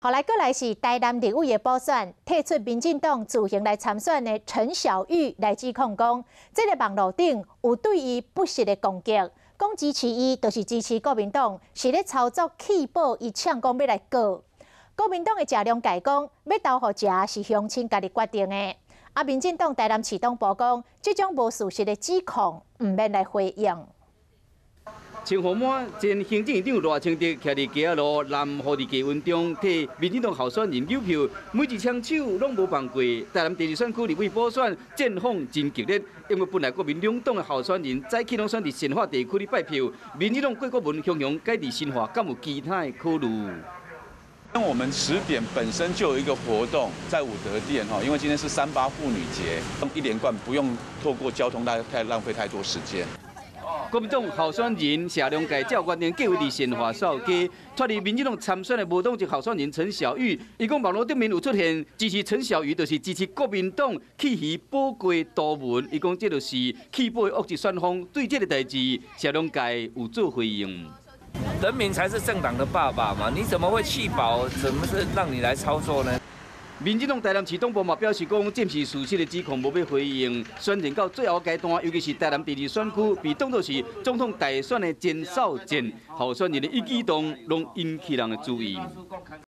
予來閣來是台南立委的補選，退出民進黨自行來參選的陳小玉來指控講，這个網路頂有對伊不實的攻擊，講支持伊就是支持國民黨，是咧操作棄保，伊嗆講欲來告。國民黨的謝龍介講，欲投予誰是鄉親家己決定的。啊，民進黨台南市黨部講，這種無事實的指控，毋免來回應。陳鴻滿前行政院長賴清德徛佇街仔路南湖佇街雲中替民進黨候選人扭票，每一槍手攏無放過。台南第二選區立委補選戰況真激烈，因為本來國民兩黨的候選人早起攏選佇善化地區咧拜票，民進黨郭國文雄雄改佇新化，敢有其他的考慮？那我們10點本身就有一個活動在武德殿哈，因為今天是三八婦女節，一連貫不用透過交通太浪費太多時間。國民黨候選人謝龍介照原定計劃佇善化掃街，脫離民進黨參選的無黨籍候選人陳小玉，伊講網路頂面有出現支持陳小玉，就是支持國民黨棄魚保過都文，伊講這就是棄保的惡質選風，對這个代誌，謝龍介有做回應。人民才是政黨的爸爸嘛，你怎麼會棄保？怎麼是讓你來操作呢？民進黨台南市黨部嘛表示講，這毋是事實的指控，無欲回應。選戰到最後階段，尤其是台南第二選區被當作是總統大選的前哨戰，候選人的一舉一動攏引起人的注意。